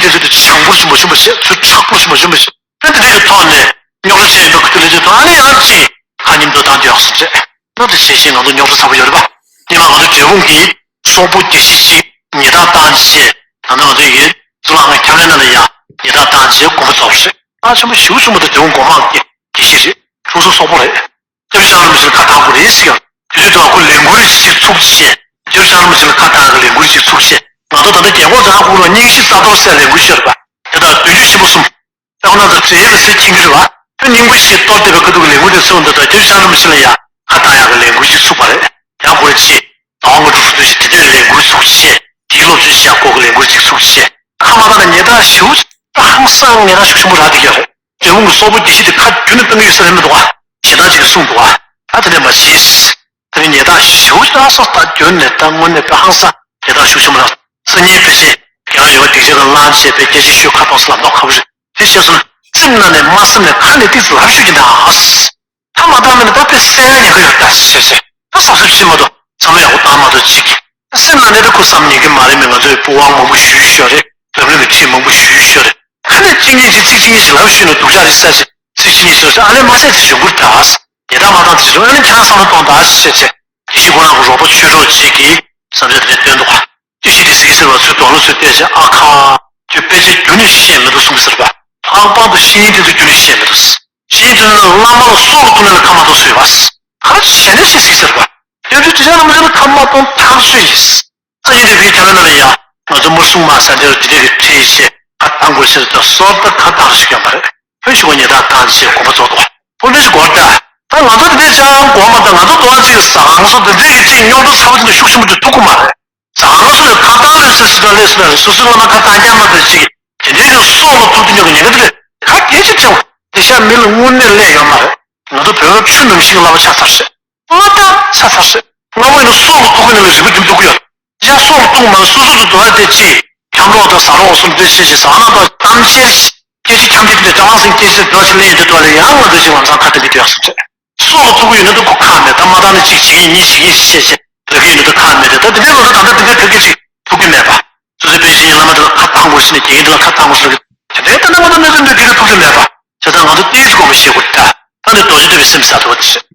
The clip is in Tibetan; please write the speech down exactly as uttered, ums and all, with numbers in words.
དེ་ཚོ་དེ་བྱང་བུར་ཞིག་མ་བྱུང་བ་བྱས། ཚུར་མཁྲེགས་པོ་ཞིག་མ་བྱུང་བ་བྱས། ཨ་འདི་འདྲའི་གི་ཐོག་ནས་རྙོག་དྲ་ཆེ་ཡིན་པའི་ཁུལ་དུ་ལས་ཚོད་ཐོག་ཨ་ནི་ཡང་ཅིག་ཁ་ཉིན་འགྲོ་སྟངས་དེ་ཡག་སོང་ཟེར། ད་དེ་བྱས་བྱས་ང་ཚོ་རྙོག་དྲ་ཚ་པོ་ཡོད་རེད་པ། སྔོན་མ་ང་ཚོ་འབྲས་སྤུངས་ཀྱི་སོག་པོ་དགེ་བཤེས་ཅིག་ཉེས་རྡུང་བཏང་བྱས། ད་ལྟ་ང་ཚོ་ཡི་གཙུག་ལག་ཁང་ཁྱམས་རའི་ནང་ལ་ཡང་ཉེས་རྡུང་བཏང་བྱས་དགོངས་པ་རྫོགས་པ་རེད། ཨ་ཆེན་པོ་ཞེ་པོ་བྱུང་བ་དང་འབྲས་སྤུངས་སྒོ་མང་གི་དགེ་བཤེས་རེད། ཁྲུང་སོ་སོག་པོ་རེད། སྐྱབས་རྗེ་ལྕམ་རིན་པོ་ཆེ་ལ་ཁ་བཏང་དགོས་རེད་ཟེར་ཡང་། དེ་དུས་ད་ཁོ་ལས་འགུལ་ཞིག་ཚུགས་བྱས། སྐྱབས་རྗེ་ལྕམ་རིན་པོ་ཆེ་ལ་ཁ་བཏང་གི་ལས་འགུལ་ཞིག་ཚུགས་བྱས། ང་ཚོ་ད་ལྟ་རྒྱལ་འགོག་རྫོང་ཁོངས་ལ་སྙིང་ཤི་རྩ་གཏོར་ཟེར་ལས་འགུལ་ཞིག་ཡོད་རེད་པ། དེ་དག་དུས་རྒྱུན་ཆེན་པོ་གསུམ། ད་ཁོ་ན་ཚོ་བྲེལ་ཡོད་ཟེར་མཁྱེན་གྱི་རེད་པ། ཁོ་སྙིང་པོ་ཞིག་གཏོར་བསྡད་པའི་ཁ་ཐུག་གི་ལས་འགུལ་དེ་ཚུགས་འདུག་ད་སྐྱབས་རྗེ་ལྕམ་རིན་པོ་ཆེ་ལ་ཡང་ཁ་བཏང་ཡག་གི་ལས་འགུལ་ཞིག་ཚུགས་པ་རེད། ཡང་ཁོ་རེ་ཅིག་ཟླ་བ་ལྔ་དྲུག་ཞིག་དུས་ཤིག་དེ་འདྲའི་ལས་འགུལ་ཚུགས་བྱས། དེའི་སློབ་སྦྱོང་བྱེད་ཡག་སྐོར་གྱི་ལས་འགུལ་ཅིག་ཚུགས་བྱས། ཁ་མ་བཏང་ན་ཉེས་རྡུང་ཞེ་པོ་ཅིག་ཧང་སང་ཉེས་རྡུང་ཤུགས་ཆེན་པོ་རག་བསྡད་ཀྱི་ཡོད་རེད། འབྲས་སྤུངས་ཀྱི་སོག་པོ་དགེ་བཤེས་དེ་ཁ་རྒྱུན་ནས་བཏང་གི་ཡོད་ས་རེད་མི་འདུག་ག་ཞེ་དྲག་ཅིག་གིས་གསུངས་འདུག་ག་ད་དེ་འདྲ་མ་བྱེད། དེ་ནི་ཉེས་རྡུང་ཞེ་པོ་ཅིག་ཧང་སང་། ད་རྒྱུན་ནས་ད་དངོས་གནས་དཔེ་ཧང་སང་ཉེས་རྡུང་ཤུགས་ཆེན་པོ་རག་སང་ཉིན་ཕལ་ཆེར་རྒྱལ་བ་ཡོད་པ་སྡིངས་ཆ་སྒང་ལངས་བྱས་པའི་སྐད་ཆ་ཤོད་ཁ་གཏོང་ས་ལམ་ཐོག་ཁ་པོ་རེད། དེ་བྱས་སོང་ན་སེམས་ནང་ནས་མ་བསམ་ནས་ཁ་ནས་ཏིག་ཙམ་ལབ་ཤོད་ཀྱི་འདུག་ག་ཁ་མ་བཏང་མིན་ད་དཔེ་སེམས་ཉེན་ཁ་ཡོད་ད་ཟེར་ཟེར། ད་གཟབ་གཟབ་བྱེད་མ་གཏོགས་བསམ་བློ་ཡག་པོ་བཏང་མ་གཏོགས་ཅིག་སེམས་ནང་ནས་ད་ཁོ་བསམ་ཉན་གྱི་མ་རེད། མི་ང་ཚོའི་སྤོབས་དབང་མང་པོ་ཞུས་ཤོད་རེད། འཛམ་གླིང་གི་ཁྲིད་མང་པོ་ཞུས་ཤོད་རེད། ཁ་ནས་གཅིག་གཉིས་ཅིག་ཚིག་གཅིག་གཉིས་ཅིག་ལབ་ཤོད་ན་སྡུག་ཅག་རེད་ཟེར་ཟེར། ཚིག་གཅིག་གཉིས་ཤོད་ཟེར། ཨ་ལས་མ་ཟད་དེ་འབྱུང་ཁུར་ད་ཉེས་རྡུང་མ་བཏང་དེ་བྱུང་ཨ་ལས་ཁྱེད་རང་བསམ་བློ་གཏོང་ད་ཟེར་ཟེར། དེ་བཞིན་ཁོ་རང་གི་རོགས་པ་ཆོས་གྲོགས་གཅིག་གིས་བསམ་ཚུལ་དེ་འདྲ་བཏོན་འདུག་ག་དེ་བཞིན་དེ་ཟིག་ཟེར་བ་ཚོས་དོགས་སློང་ཚོས་བལྟས་ཚེ། ཨ་ཁ། ཁྱོད་དཔེ་ཆ་རྒྱུན་ནས་ཤེས་མི་འདུག་གསུངས་ཟེར་བ། ལྷག་པར་དུ་བཤེས་གཉེན་དེ་ཚོ་རྒྱུན་ནས་ཤེས་མི་འདུག་བཤེས་གཉེན་དེ་ཚོ་ནི་བླ་མ་ལ་སྲོག་ལ་ཐུག་ན་ནི་ཁ་མ་གཏོགས་ཟེར་བ། ག་རེ་བྱས་ནས་ཤེས་ཟིག་ཟེར་བ། དེ་ཚོ་དེ་ཚོ་རྣམས་ཚོ་ནི་ཁ་མ་གཏོགས་ཐག་ཆོད་ཡིན། སང་ཉིན་དེ་བོད་རྒྱལ་ལོ་ནང་ལ་ཡ་ང་ཚོ་མུར་སྲུང་མ་ཟེར་འདིར་དེ་འདྲའི་གི་ཁྲིད་བྱས་ཁ་བཏང་དགོས་ཟེར་དུས་སོར་ད་ཁ་བཏང་ཞིག་ཡོད་མ་རེད། བོད་ཞུ་བ་ཉེས་རྡུང་བཏང་ཞེས་དགོངས་པ་རྫོགས་འདུག་བ། བོད་འདི་ཞིག་གོ་ད། ད་ང་ཚོ་དེ་འདྲའི་ཅང་གོ་མ་ད། ང་ཚོ་དོ་ཅིག་ཟ་ཁང་སོགས་དེ་འདྲའི་གི་ཅིག་རྙོག་དྲ་ཚ་པོ་དེ་འདྲ་ཤུགས་ཆེན་པོ་དེ་ཐུག་གི་མ་རེད། ཟ་ཁང་སོགས་ལ་ཁ་བཏང་ལས་སུ་ཞིག་དང་ལས་སུ་ལས་སོ་སོའི་བླ་མ་ཁ་བཏང་རྐྱང་མ་དེ་ཅིག་དེ་འདྲའི་གི་སྲོག་ལ་ཐུག་དུས་ཀྱི་ཉེན་ཁ་དེ་ལས་ཁ་གྱེས་ཅིག་ཐེངས་དེ་ཤ་མི་ལ་དངོས་གནས་ལས་ཡོད་མ་རེད། ང་ཚོ་བོད་པ་ཆོས་ནང་བཞིན་གྱི་བླ་མ་ཆགས་ཚར་རེད། ཨོ་ད་ཆ་ཚར་ཤག་སྔ་མོ་ཡིན་ན་སྲོག་ལ་ཐུག་གི་ནི་ལ་རིག་པ་རྒྱུན་ཐུག་གི་ཡོད། ཡ་སྲོག་ལ་ཐུག་མ་སོ་སོ་དུ་འགྲོ་ཡ་དེ་ཅི། ཁྱམས་རོགས་དང་ཟ་རོགས་གསུམ་དེ་ཤེས་ཤེས་ཟ་ན་དང་གཏམ་བཤད་སྐད་ཆ་འཁྱམ་དེ་དེ་ལ་ཀྲང་སེང་སྐད་ཆ་འགྲོ་ཞིག་ལེན་དེ་འགྲོ་ལ་ཡང་ང་ཚོ་ཞིག་ལམ་སང་ཁ་དེ་འདི་དེ་ཡག་སོང་ཚེ། སྲོག་ལ་ཐུག་གི་ཡོད་ན་དུ་ཁོ་ཁག་མེད། ད་མ་བཏང་ན་ཅིག་བྱེད་ཀྱི་ཡིན་བྱེད་ཀྱི་ཡིན་ཞེས་བཤད་བྱས་བོད་སྐད་ཡིན་ན་དུ་ཁག་མེད་དེ། ད་དེ་འདྲའི་ལོ་ན་གང་ལྟར་དེ་འདྲའི་བོད་སྐད་ཅིག་ཐུག་གི་མེད་པ། སོ་སོའི་དཔེ་ཆ་ཡིན་བླ་མ་དེ་ལ་ཁ་བཏང་དགོས་ཟེར་ནས་དགེ་རྒན་དེ་ལ་ཁ་བཏང་དགོས་ཟེར་ནས་དེ་འདྲའི་ལྟ་ན་ང་ཚོ་གནས་ཚུལ་འདི་དེ་འདྲ་ཐུག་གི་མེད་པ། བྱས་ཙང་ང་ཚོ་ཏོག་ཙམ་དགོངས་པ་བཞེས་དགོས་ད། ད་འདི་རྡོ་རྗེ་གདན་པའི་སེམས་གསལ་ཐུབ་པ་དེ་རེད།